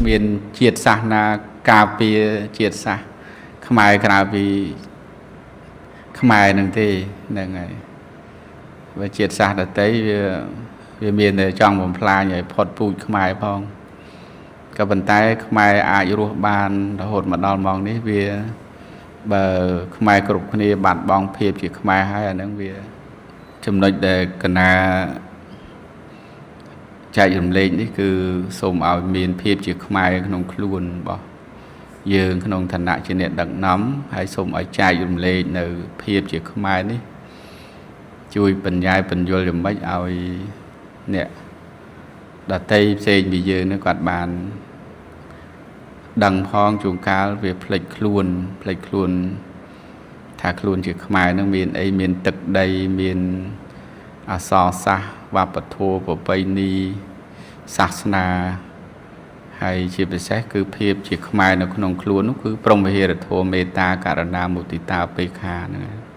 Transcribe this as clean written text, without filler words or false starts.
មានជាតិសាសនាការពារជាតិសាសន៍ខ្មែរក្រៅពីខ្មែរនឹងទេហ្នឹងហើយបើជាតិសាសន៍ដទៃវាវាមានតែចង់បំផ្លាញឲ្យផុតពូជខ្មែរផងក៏ប៉ុន្តែខ្មែរអាចរស់បានរហូតមកដល់ម៉ោងនេះវាបើខ្មែរគ្រប់គ្នាបាត់បង់ភាពជាខ្មែរហើយអាហ្នឹងវាចំណុចដែលកណាចែករំលែកនេះគឺសូមឲ្យមានភាពជាខ្មែរក្នុងខ្លួនរបស់យើងក្នុងឋានៈជាអ្នកដឹកនាំហើយសូមឲ្យចែករំលែកនៅភាពជាខ្មែរនេះជួយបញ្ញាយបញ្យលយ៉ាងម៉េចឲ្យអ្នកដតីផ្សេងពីយើងនេះគាត់បានដឹងផងជួនកាលវាភ្លេចខ្លួនភ្លេចខ្លួនថាខ្លួនជាខ្មែរនឹងមានអីមានទឹកដីមានអក្សរសាស្ត្រវប្បធម៌ប្រពៃណីសាសនាហើយជាពិសេសគឺភាពជាខ្មែរនៅក្នុងខ្លួននោះគឺព្រហ្មវិហារធម៌មេត្តាករុណាមុទិតាឧបេក្ខាហ្នឹង